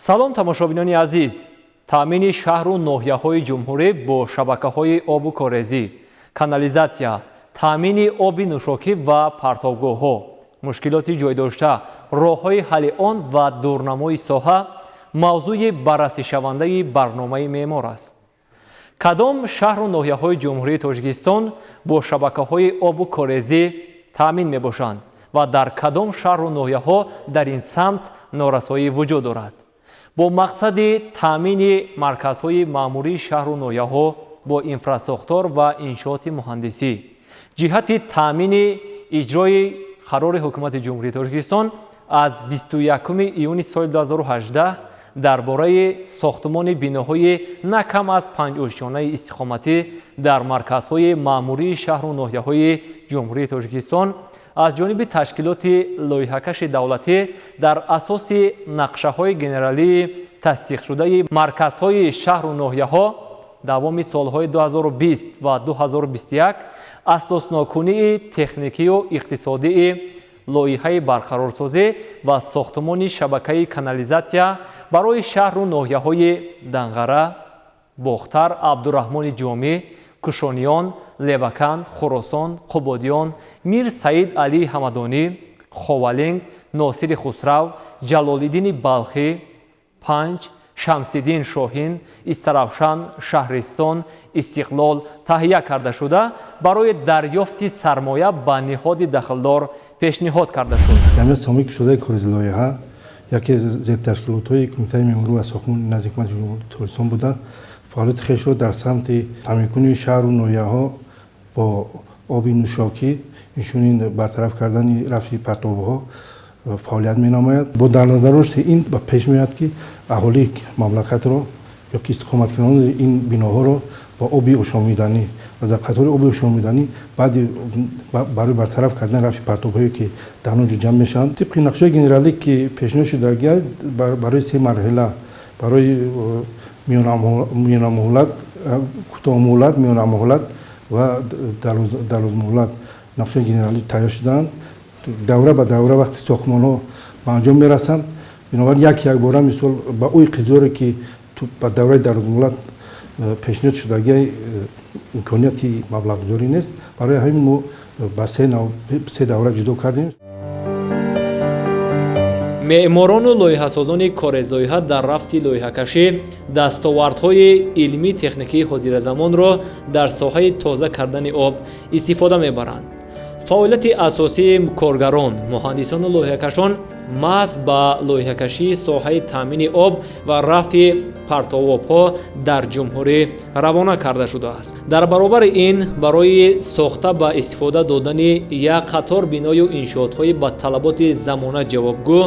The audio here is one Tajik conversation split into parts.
Салом, тамошобинони азиз. Таъмини шаҳру ноҳияҳои ҷумҳурӣ бо шабакаҳои обу корезӣ, канализатсия, таъмини оби нӯшокӣ ва партобгоҳҳо, мушкилоти ҷойдошта, роҳҳои ҳалли он ва дурнамои соҳа мавзӯи баррасишавандаи барномаи меъмор аст. Кадом шаҳру ноҳияҳои Ҷумҳурии Тоҷикистон бо шабакаҳои обу корезӣ таъмин мебошанд ва дар кадом шаҳру ноҳияҳо дар ин самт норасоӣ вуҷуд дорад? Бо мақсади таъмини марказҳои маъмурии шаҳру ноҳияҳо бо инфрасохтор ва иншооти муҳандисӣ ҷиҳати таъмини иҷрои қарори Ҳукумати Ҷумҳурии Тоҷикистон аз 21 июни соли 2018 дар бораи сохтмони биноҳои на кам аз 5 ошёнаи истиқоматӣ дар марказҳои маъмурии шаҳру ноҳияҳои Ҷумҳурии Тоҷикистон аз ҷониби ташкилоти лоиҳакаши давлатӣ дар асоси нақшаҳои генералии тасдиқшудаи марказҳои шаҳру ноҳияҳо давоми солҳои 2020 ва 2021 асоснокунии техникию иқтисодии лоиҳаи барқарорсозӣ ва сохтмони шабакаи канализатсия барои шаҳру ноҳияҳои Данғара, Бохтар, Абдураҳмони Ҷомӣ, Кушониён, Леваканд, Хуросон, Қубодиён, Мир Саид Алии Ҳамадонӣ, Ховалинг, Носири Хусрав, Ҷалолиддини Балхӣ, Панҷ, Шамсиддин Шоҳин, Истаравшан, Шаҳристон, Истиқлол таҳия карда шуда, барои дарёфти сармоя ба ниҳоди дахлдор пешниҳод карда шуд. Ҷамъияти саҳомии кушодаи Корезлоиҳа яке аз зерташкилотҳои Кумитаи меъморӣ ва сохтмон назди Ҳукумати Ҷумҳурии Тоҷикистон буда, фаъолияти хешро дар самти таъминкунии шаҳру ноҳияҳо бо оби нӯшокӣ, инчунин бартараф кардани рафъи партобҳо фаъолият менамояд. Бо дар назардошти ин ба пеш меояд, ки аҳолии мамлакатро ё ки истиқоматкунандони ин биноҳоро бо оби ошомиданӣ ва дар қатори оби ошомиданӣ баъди барои бартараф кардани рафъи партобҳое, ки дар он ҷо ҷамъ мешаванд, тибқи нақшаи генералӣ, ки пешниҳод шудагӣ, барои се марҳила: барои миёнамуҳлат, кӯтоҳмуҳлат, миёнамуҳлат ва дарозмуҳлат нақшаи генералӣ тайёр шудаанд. Давра ба давра вақти сохтмонҳо ба анҷом мерасанд, бинобар як якбора, мисол, ба ӯи қизоре, ки ба давраи дарозмуҳлат пешниҳод шудагӣ, имконияти маблағгузорӣ нест. Барои ҳамин мо ба се давра ҷудо кардем. Меъморону лоиҳасозони Корезлоиҳа дар рафти лоиҳакашӣ дастовардҳои илмӣ техникии ҳозиразамонро дар соҳаи тоза кардани об истифода мебаранд. Фаъолияти асосии коргарон, муҳандисону лоиҳакашон маҳз ба лоиҳакашии соҳаи таъмини об ва рафъи партовобҳо дар ҷумҳурӣ равона карда шудааст. Дар баробари ин, барои сохта ба истифода додани як қатор биною иншоотҳои ба талаботи замона ҷавобгӯ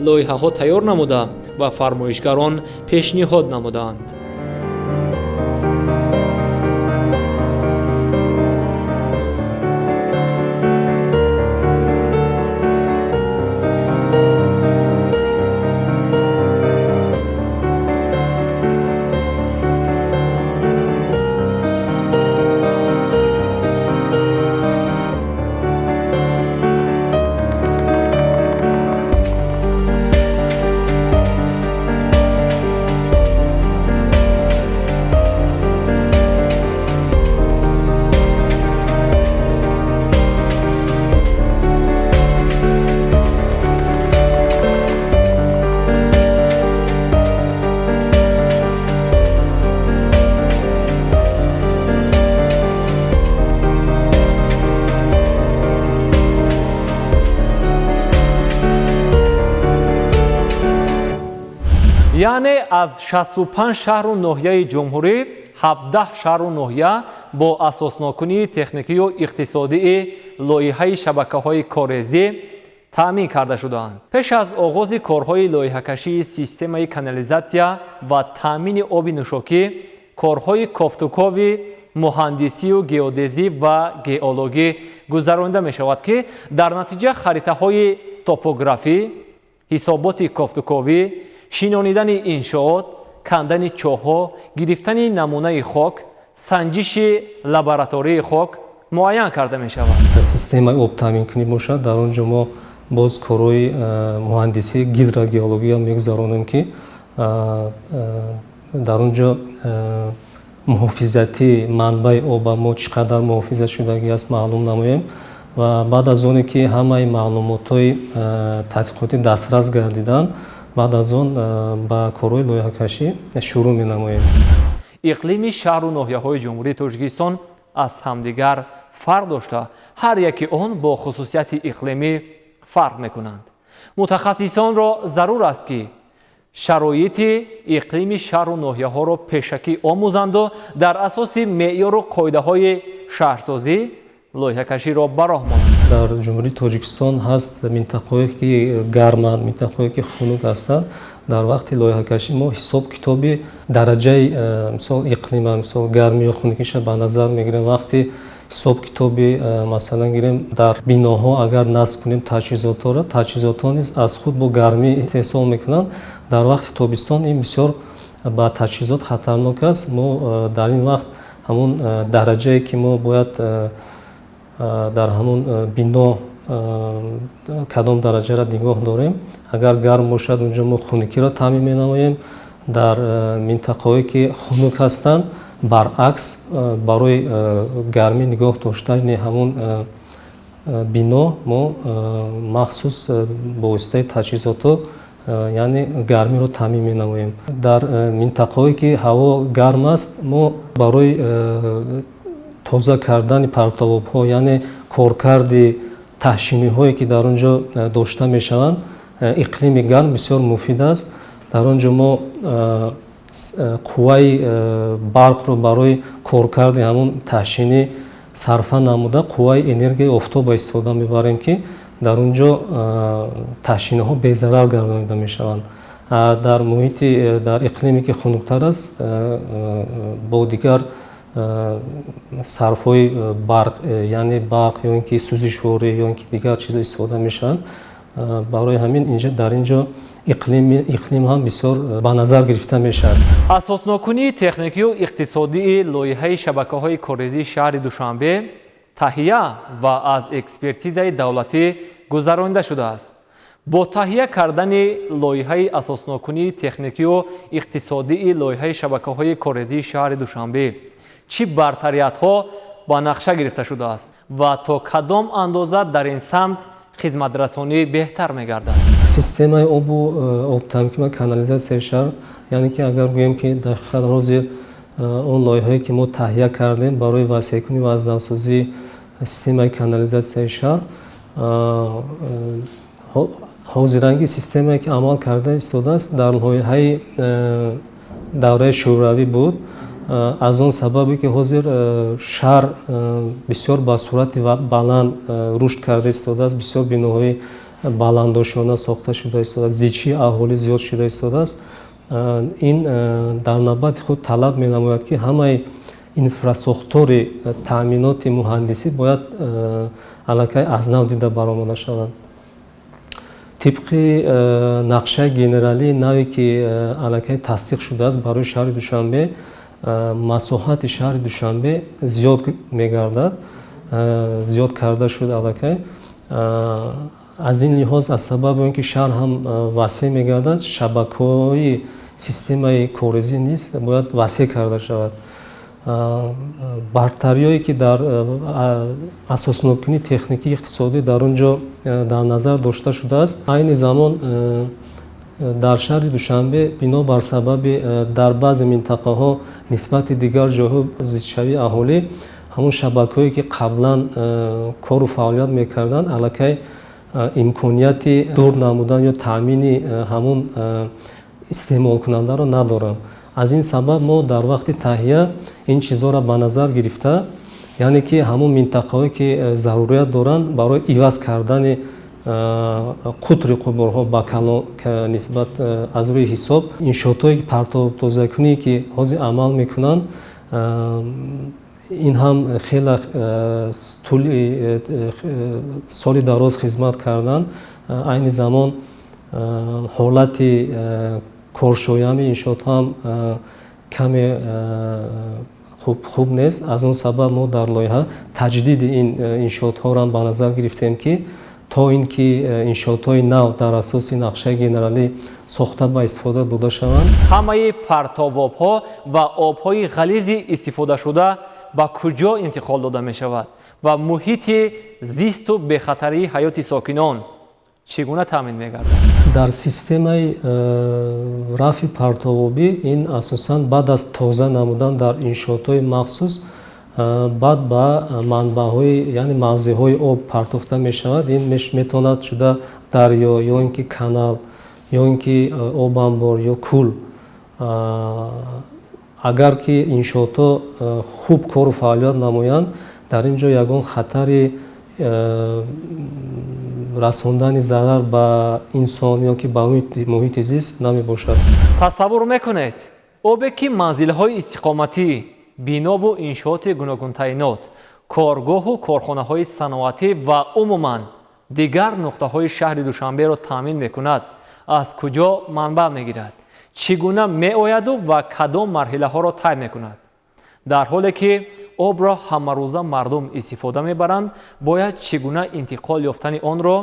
лоиҳаҳо тайёр намуда, ба фармоишгарон пешниҳод намудаанд. Яъне аз 65 шаҳру ноҳияи ҷумҳурӣ 17 шаҳру ноҳия бо асоснокунии техникию иқтисодии лоиҳаи шабакаҳои корезӣ таъмин карда шудаанд. Пеш аз оғози корҳои лоиҳакашии системаи канализатсия ва таъмини оби нӯшокӣ корҳои кофтукови муҳандисию геодезӣ ва геологӣ гузаронида мешавад, ки дар натиҷа харитаҳои топографӣ, ҳисоботи кофтуковӣ, шинонидани иншоот, кандани чоҳҳо, гирифтани намунаи хок, санҷиши лаборатории хок муайян карда мешавад. Системаи об таъминкунӣ бошад, дар он ҷо мо боз корҳои муҳандисии гидрогеология мегузаронем, ки Дар он ҷо муҳофизати манбаи оба мо чӣ қадар муҳофизат шудагӣ аст, маълум намоем ва баъд аз оне ки ҳамаи маълумотҳои тадқиқотӣ дастрас гардиданд, баъд аз он ба корҳои лоиҳакашӣ шурӯъ менамоем. Иқлими шаҳру ноҳияҳои Ҷумҳурии Тоҷикистон аз ҳамдигар фарқ дошта, ҳар яки он бо хусусияти иқлимӣ фарқ мекунанд. Мутахассисонро зарур аст, ки шароити иқлими шаҳру ноҳияҳоро пешакӣ омӯзанду дар асоси меъёру қоидаҳои шаҳрсозӣ лоиҳакаширо ба роҳ монанд. Дар Ҷумҳурии Тоҷикистон ҳаст минтақаҳое, ки гарманд, минтақаҳое, ки хунук ҳастанд. Дар вақти лоиҳакашӣ мо ҳисоб китоби дараҷаи, мисол, иқлима, мисол, гармӣ ё хунукиша ба назар мегирем. Вақти ҳисоб китоби, масалан, гирем, дар биноҳо агар насб кунем таҷҳизотҳоро, таҷҳизотҳо низ аз худ бо гармӣ истеҳсол мекунанд. Дар вақти тобистон ин бисёр ба таҷҳизот хатарнок аст. Мо дар ин вақт ҳамун дараҷае, ки мо бояд дар ҳамун бино кадом дараҷаро нигоҳ дорем, агар гарм бошад, унҷо мо хунукиро таъмин менамоем. Дар минтақаҳое, ки хунук ҳастанд, баръакс, барои гармӣ нигоҳ доштани ҳамун бино мо махсус бо воситаи таҷҳизотҳо, яъне, гармиро таъмин менамоем. Дар минтақаҳое, ки ҳаво гарм аст, мо барои тоза кардани партовобҳо, яъне коркарди таҳшиниҳое, ки дар он ҷо дошта мешаванд, иқлими гарм бисёр муфид аст. Дар он ҷо мо қувваи барқро барои коркарди ҳамун таҳшинӣ сарфа намуда, қувваи энергияи офтоба истифода мебарем, ки дар он ҷо таҳшиниҳо безарар гардонида мешаванд. Дар муҳити, дар иқлиме, ки хунуктар аст, бо дигар сарфҳои барқ, яъне барқ ё ин ки сӯзишворӣ, ё ин ки дигар чизо истифода мешаванд. Барои ҳамин инҷа, дар ин ҷо иқлим ҳам бисёр ба назар гирифта мешавад. Асоснокунии техникию иқтисодии лоиҳаи шабакаҳои корезии шаҳри Душанбе таҳия ва аз экспертизаи давлатӣ гузаронида шудааст. Бо таҳия кардани лоиҳаи асоснокунии техникию иқтисодии лоиҳаи шабакаҳои корезии шаҳри Душанбе чӣ бартариятҳо ба нақша гирифта шудааст ва то кадом андоза дар ин самт хизматрасонӣ беҳтар мегардад? Системаи обу обтаъминкунӣ ва канализатсияи шаҳр, яъне ки агар гӯем, ки дар ҳақиқат ҳозир он лоиҳае, ки мо таҳия кардем барои васеъкунӣ ва аз навсозии системаи канализатсияи шаҳр, ҳозиранги системае, ки амал карда истодааст, дар лоиҳаи давраи шӯравӣ буд. Аз он сабабе, ки ҳозир шаҳр бисёр ба суръати баланд рушд карда истодааст, бисёр биноҳои баландошёна сохта шуда истодааст, зичии аҳолӣ зиёд шуда истодааст, ин дар навбати худ талаб менамояд, ки ҳамаи инфрасохтори таъминоти муҳандисӣ бояд аллакай аз нав дида баромада шавад. Тибқи нақшаи генералии наве, ки аллакай тасдиқ шудааст барои шаҳри Душанбе, масоҳати шаҳри Душанбе зиёд мегардад, зиёд карда шуд аллакай. Аз ин лиҳоз, аз сабаби он ки шаҳр ҳам васеъ мегардад, шабакаҳои системаи корезӣ низ бояд васеъ карда шавад. Бартариҳое, ки дар асоснокунии техникии иқтисодӣ дар он ҷо дар назар дошта шудааст, айни замон дар шаҳри Душанбе бино бар сабаби дар баъзе минтақаҳо нисбати дигар ҷойҳо зичшавии аҳолӣ, ҳамон шабакаҳое, ки қаблан кору фаъолият мекарданд, аллакай имконияти дур намудан ё таъмини ҳамон истеъмолкунандаро надоранд. Аз ин сабаб мо дар вақти таҳия ин чизҳоро ба назар гирифта, яъне ки ҳамон минтақаҳое, ки зарурият доранд барои иваз кардани қутри қубурҳо ба нисбат аз рӯи ҳисоб иншоотҳое, партовтозакуние, ки ҳозир амал мекунанд, ин ҳам хеле тӯли соли дароз хизмат карданд. Айни замон ҳолати коршоями иншоотҳо ҳам каме хуб нест. Аз он сабаб мо дар лоиҳа таҷдиди ин иншоотҳоро ба назар гирифтем, ки То ин ки иншоотҳои нав дар асоси нақшаи генералӣ сохта ба истифода дода шаванд. Ҳамаи партовобҳо ва обҳои ғализи истифодашуда ба куҷо интиқол дода мешавад ва муҳити зисту бехатарии ҳаёти сокинон чӣ гуна таъмин мегардад? Дар системаи рафъи партовобӣ ин асосан баъд аз тоза намудан дар иншоотҳои махсус баъд ба манбаъҳои, яъне мавзеъҳои об партофта мешавад. Ин метавонад шуда дарё ё ин ки канал ё ин ки обанбор ё кӯл. Агар ки иншоотҳо хуб кору фаъолият намоянд, дар ин ҷо ягон хатари расондани зарар ба инсон ё ки ба муҳити зист намебошад. Тасаввур мекунед, обе ки манзилҳои истиқоматӣ, бинову иншооти гуногунтаинот, коргоҳу корхонаҳои саноатӣ ва умуман дигар нуқтаҳои шаҳри Душанберо таъмин мекунад, аз куҷо манбаъ мегирад, чӣ гуна меояду ва кадом марҳилаҳоро тай мекунад? Дар ҳоле ки обро ҳамарӯза мардум истифода мебаранд, бояд чӣ гуна интиқол ёфтани онро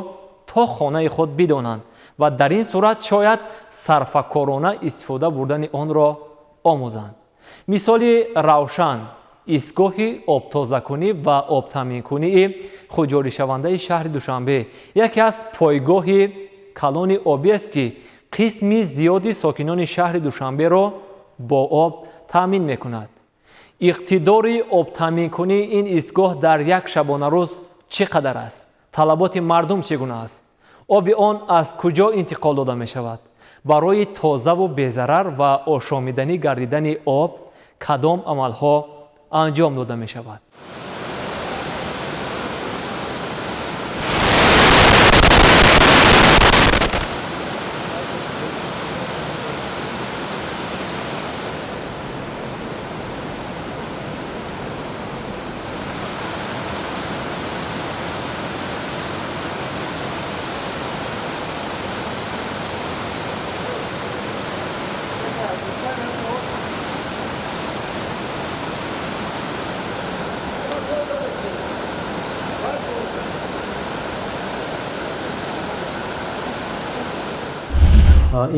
то хонаи худ бидонанд ва дар ин сурат шояд сарфакорона истифода бурдани онро омӯзанд. Мисоли равшан истгоҳи обтозакунӣ ва обтаъминкунии худҷоришавандаи шаҳри Душанбе яке аз пойгоҳи калони обӣ аст, ки қисми зиёди сокинони шаҳри Душанберо бо об таъмин мекунад. Иқтидори обтаъминкунии ин истгоҳ дар як шабонарӯз чӣ қадар аст? Талаботи мардум чӣ гуна аст? Оби он аз куҷо интиқол дода мешавад? Барои тозаву безарар ва ошомиданӣ гардидани об кадом амалҳо анҷом дода мешавад?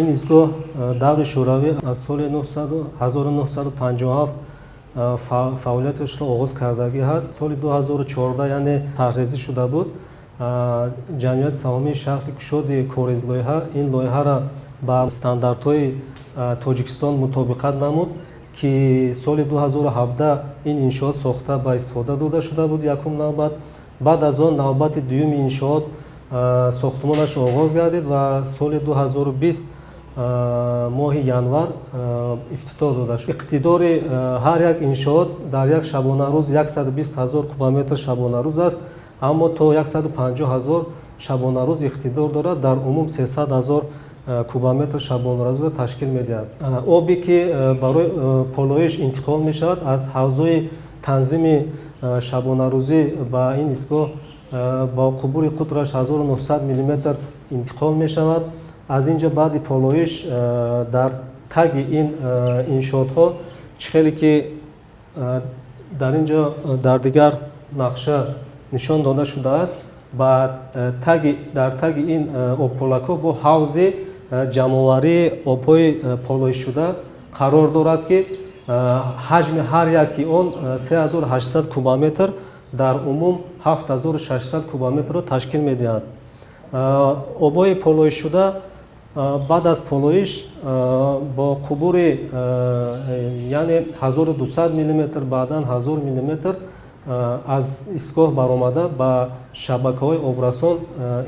Ин истгоҳ даври шӯравӣ аз соли 1957 фаъолияташро оғоз кардагӣ ҳаст. Соли 2014, яъне тарҳрезӣ шуда буд. Ҷамъияти саҳомии шаҳри кушоди Корезлоиҳа ин лоиҳаро ба стандартҳои Тоҷикистон мутобиқат намуд, ки соли 2017 ин иншоот сохта ба истифода дода шуда буд якум навбат. Баъд аз он навбати дуюми иншоот сохтмонаш оғоз гардид ва соли 2020 моҳи январ ифтитоҳ дода шуд. Иқтидори ҳар як иншоот дар як шабонарӯз 120 ҳазор кубометр шабонарӯз аст, аммо то 150 ҳазор шабонарӯз иқтидор дорад, дар умум 300 ҳазор кубометр шабонарӯзро ташкил медиҳад. Обе ки барои полоиш интиқол мешавад аз ҳавзои танзими шабонарӯзӣ ба ин истгоҳ бо қубури қутраш 1900 мм интиқол мешавад. Аз ин ҷо баъди полоиш дар таги ин иншоотҳо чӣ хеле ки дар ин ҷо дар дигар нақша нишон дода шудааст, дар таги ин обполакҳо бо ҳавзи ҷамъоварии обҳои полоишшуда қарор дорад, ки ҳаҷми ҳар яки он 3800 кубометр, дар умум 7600 кубометрро ташкил медиҳад. Обҳои полоишшуда баъд аз полоиш бо қубури, яъне 1200 мм, баъдан 1000 мм аз истгоҳ баромада ба шабакаҳои обрасон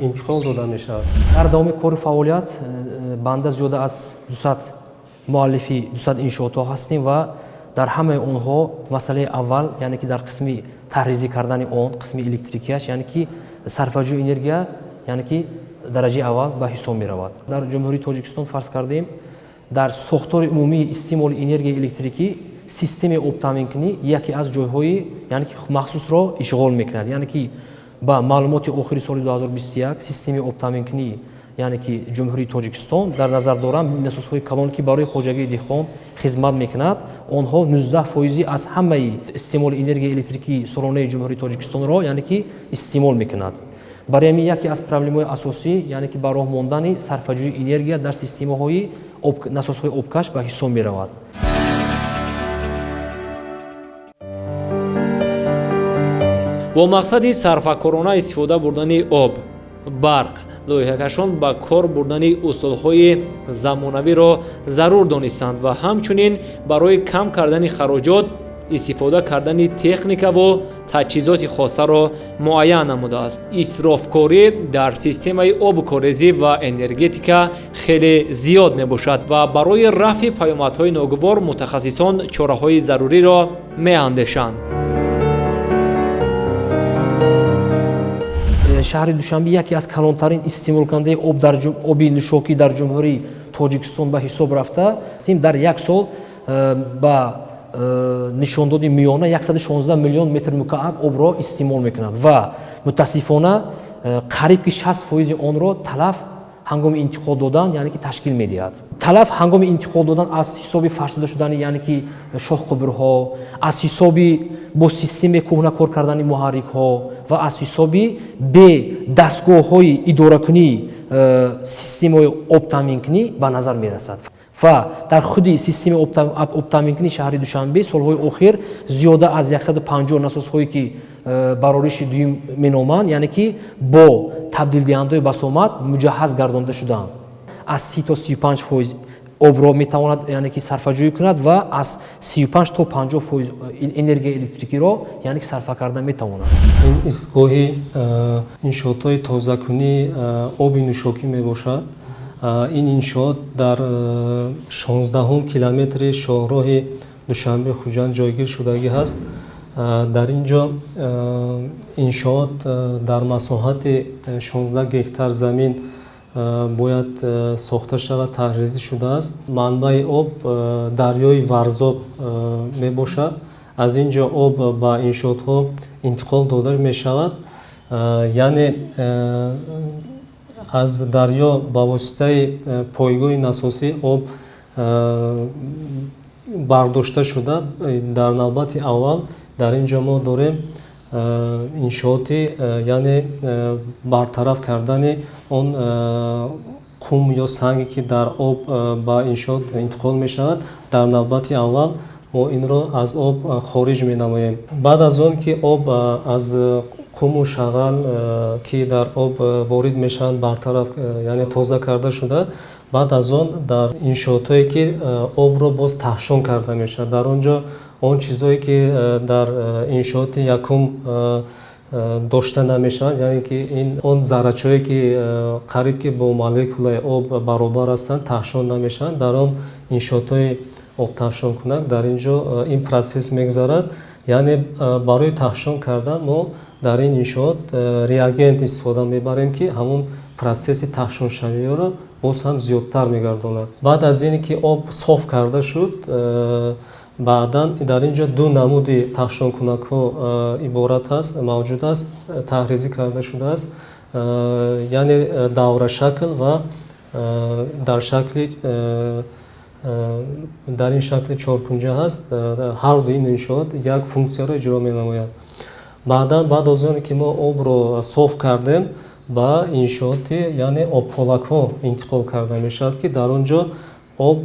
интиқол дода мешавад. Дар давоми кору фаъолият банда зиёда аз 200 муаллифи 200 иншоотҳо ҳастем ва дар ҳамаи онҳо масъалаи аввал, яъне ки дар қисми тарҳрезӣ кардани он, қисми электрикияш, яъне ки сарфаҷӯи энергия, яъне ки дараҷаи аввал ба ҳисоб меравад. Дар Ҷумҳурии Тоҷикистон фарз кардем, дар сохтори умумии истеъмоли энергияи электрикӣ системаи обтаъминкунӣ яке аз ҷойҳои, яъне ки махсусро ишғол мекунад. Яъне ки ба маълумоти охири соли 2021 системаи обтаъминкунӣ, яъне ки Ҷумҳурии Тоҷикистон дар назар дорам насосҳои калон, ки барои хоҷагии деҳқон хизмат мекунад, онҳо 19% аз ҳамаи истеъмоли энергияи электрикии солонаи Ҷумҳурии Тоҷикистонро, яъне ки истеъмол мекунад. Барои ҳамин яке аз проблемаҳои асосӣ, яъне ки ба роҳ мондани сарфаҷӯии энергия дар системаҳои насосҳои обкаш ба ҳисоб меравад. Бо мақсади сарфакорона истифода бурдани об, барқ, лоиҳакашон ба кор бурдани усулҳои замонавиро зарур донистанд ва ҳамчунин барои кам кардани хароҷот истифода кардани техникаву таҷҳизоти хосаро муайян намудааст. Исрофкорӣ дар системаи обу корезӣ ва энергетика хеле зиёд мебошад ва барои рафъи паёмадҳои ногувор мутахассисон чораҳои заруриро меандешанд. Шаҳри Душанбе яке аз калонтарин истеъмолкунандаи об дар оби нӯшокӣ дар Ҷумҳурии Тоҷикистон ба ҳисоб рафта, дар як сол ба нишондоди миёна 116 миллион метр мукааб обро истеъмол мекунад ва мутаассифона қариб ки 60% онро талаф ҳангоми интиқол додан, яъне ки ташкил медиҳад. Талаф ҳангоми интиқол додан аз ҳисоби фарсуда шудани, яъне ки шоҳқубурҳо, аз ҳисоби бо системаи кӯҳна кор кардани муҳаррикҳо ва аз ҳисоби бе дастгоҳҳои идоракунии системаи обтаъминкунӣ ба назар мерасад. Ва дар худи системаи обтаъминкунии шаҳри Душанбе солҳои охир зиёда аз 150 насосҳое ки барориши дуюм меноманд, яъне ки бо табдилдиҳандаҳои басомад муҷаҳҳаз гардонда шудаанд. Аз 30 то 35% обро метавонад, яъне ки сарфаҷӯӣ кунад ва аз 35 то 50% энергияи электрикиро, яъне ки сарфа карда метавонад. Ин истгоҳи иншоотҳои тозакунии оби нӯшокӣ мебошад. Ин иншоот дар 16 километри шоҳроҳи Душанбе-Хуҷанд ҷойгир шудагӣ ҳаст. Дар ин ҷо иншоот дар масоҳати 16 гектар замин бояд сохта шавад, таҳризӣ шудааст. Манбаи об дарёи Варзоб мебошад. Аз ин ҷо об ба иншоотҳо интиқол дода мешавад. Яъне аз дарё ба воситаи пойгоҳи насосӣ об бардошта шуда. Дар навбати аввал дар ин ҷо мо дорем иншооти, яъне бартараф кардани он қум ё санге ки дар об ба иншоот интиқол мешавад. Дар навбати аввал мо инро аз об хориҷ менамоем. Баъд аз он ки об аз қуму шағал ки дар об ворид мешаванд бартараф, яъне тоза карда шуда, баъд аз он дар иншоотҳое ки обро боз таҳшон карда мешавад, дар он ҷо он чизҳое ки дар иншооти якум дошта намешаванд, яъне ки ин он заррачҳое ки қариб ки бо молекулаи об баробар ҳастанд, таҳшон намешаванд. Дар он иншоотҳои обтаҳшонкунак дар ин ҷо ин процесс мегузарад. Яъне барои таҳшон кардан мо дар ин иншоот реагент истифода мебарем, ки ҳамон процесси таҳшоншавиро боз ҳам зиёдтар мегардонад. Баъд аз ин ки об соф карда шуд, баъдан дар ин ҷо ду намуди таҳшонкунакҳо иборат аст, мавҷуд аст, таҳризӣ карда шудааст, яъне даврашакл ва дар шакли дар ин шакли чоркунҷа ҳаст. Ҳар ду ин иншоот як функсияро иҷро менамояд. Баъдан баъд аз оне ки мо обро соф кардем, ба иншооти, яъне обполакҳо интиқол карда мешавад, ки дар он ҷо об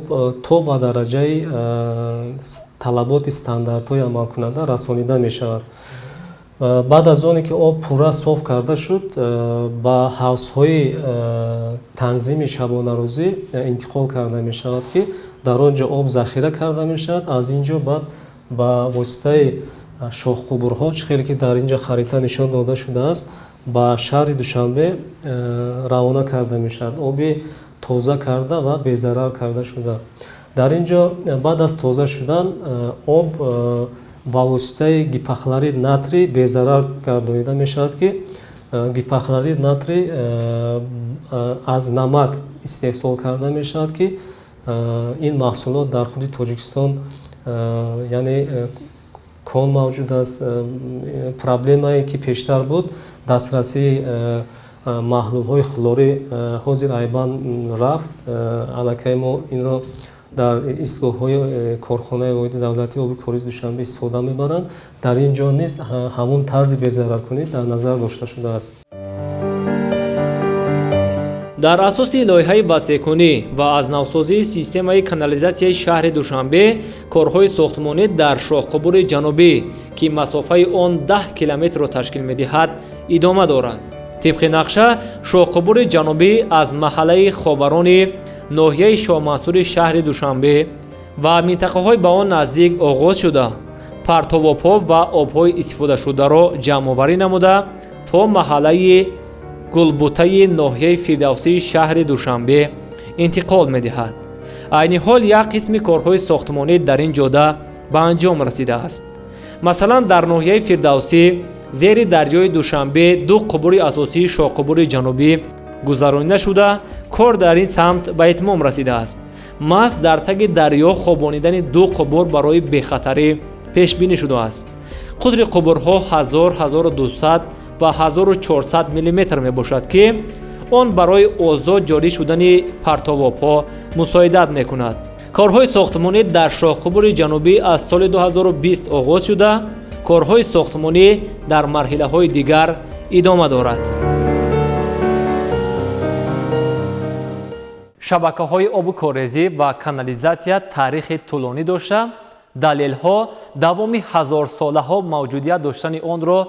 то ба дараҷаи талаботи стандартҳои амалкунанда расонида мешавад. Баъд аз оне ки об пурра соф карда шуд, ба ҳавзҳои танзими шабонарӯзӣ интиқол карда мешавад, ки дар он ҷо об захира карда мешавад. Аз ин ҷо баъд ба воситаи шоҳқубурҳо, чӣ хеле ки дар ин ҷо харита нишон дода шудааст, ба шаҳри Душанбе равона карда мешавад, оби тоза карда ва безарар карда шуда. Дар ин ҷо баъд аз тоза шудан об ба воситаи гипохлорид натрий безарар гардонида мешавад, ки гипохлорид натрий аз намак истеҳсол карда мешавад, ки ин маҳсулот дар худи Тоҷикистон, яъне кон мавҷуд аст. Проблемае ки пештар буд, дастрасии маҳлулҳои хлорӣ ҳозир айбан рафт. Аллакай мо инро дар истгоҳҳои корхонаи воҳиди давлатии оби коризи Душанбе истифода мебаранд. Дар ин ҷо низ ҳамон тарзи безараркунӣ дар назар дошта шудааст. Дар асоси лоиҳаи васеъкунӣ ва аз навсозии системаи канализатсияи шаҳри Душанбе корҳои сохтмонӣ дар шоҳқубури ҷанубӣ, ки масофаи он 10 километрро ташкил медиҳад, идома дорад. Тибқи нақша, шоҳқубури ҷанубӣ аз маҳаллаи Ховарони ноҳияи Шоҳмансури шаҳри Душанбе ва минтақаҳои ба он наздик оғоз шуда, партовобҳо ва обҳои истифодашударо ҷамъоварӣ намуда то маҳаллаи Гулбутаи ноҳияи Фирдавсии шаҳри Душанбе интиқол медиҳад. Айни ҳол як қисми корҳои сохтмонӣ дар ин ҷода ба анҷом расидааст. Масалан, дар ноҳияи Фирдавсӣ зери дарёи Душанбе ду қубури асосии шоҳқубури ҷанубӣ гузаронида шуда, кор дар ин самт ба итмом расидааст. Маҳз дар таги дарё хобонидани ду қубур барои бехатарӣ пешбинӣ шудааст. Қутри қубурҳо 1000, 1200 ва 1400 миллиметр мебошад, ки он барои озод ҷорӣ шудани партовобҳо мусоидат мекунад. Корҳои сохтмонӣ дар шоҳқубури ҷанубӣ аз соли 2020 оғоз шуда, корҳои сохтмонӣ дар марҳилаҳои дигар идома дорад. Шабакаҳои обу корезӣ ва канализатсия таърихи тӯлонӣ дошта, далелҳо давоми ҳазорсолаҳо мавҷудият доштани онро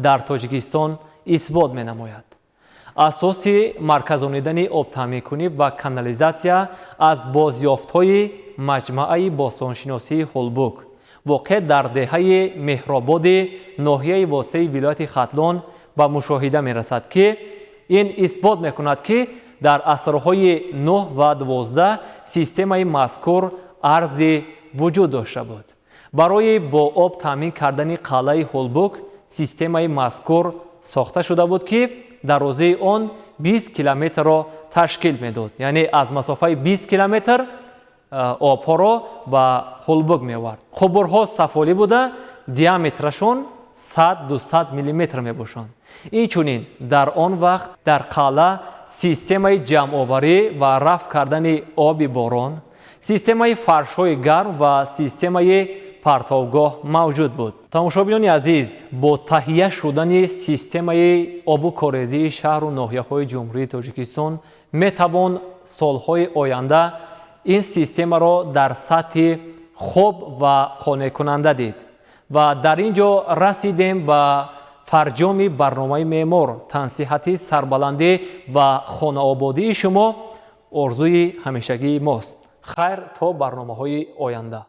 дар Тоҷикистон исбот менамояд. Асоси марказонидани обтаъминкунӣ ва канализатсия аз бозёфтҳои маҷмааи бостоншиносии Ҳулбук, воқеъ дар деҳаи Меҳрободи ноҳияи Восеи вилояти Хатлон ба мушоҳида мерасад, ки ин исбот мекунад, ки дар асрҳои 9 ва 12 системаи мазкур арзи вуҷуд дошта буд. Барои бо об таъмин кардани қалъаи Ҳулбук системаи мазкур сохта шуда буд, ки дарозии он 20 километрро ташкил медод. Яъне аз масофаи 20 километр обҳоро ба Ҳулбук меовард. Қубурҳо сафолӣ буда, диаметрашон 100-200 миллиметр мебошанд. Инчунин дар он вақт дар қалъа системаи ҷамъоварӣ ва рафъ кардани оби борон, системаи фаршҳои гарм ва системаи партовгоҳ мавҷуд буд. Тамошобинони азиз, бо таҳия шудани системаи обу корезии шаҳру ноҳияҳои Ҷумҳурии Тоҷикистон метавон солҳои оянда ин системаро дар сатҳи хуб ва қонеъкунанда дид. Ва дар ин ҷо расидем ба фарҷоми барномаи меъмор. Тансиҳатӣ, сарбаландӣ ва хонаободии шумо орзуи ҳамешагии мост. Хайр то барномаҳои оянда.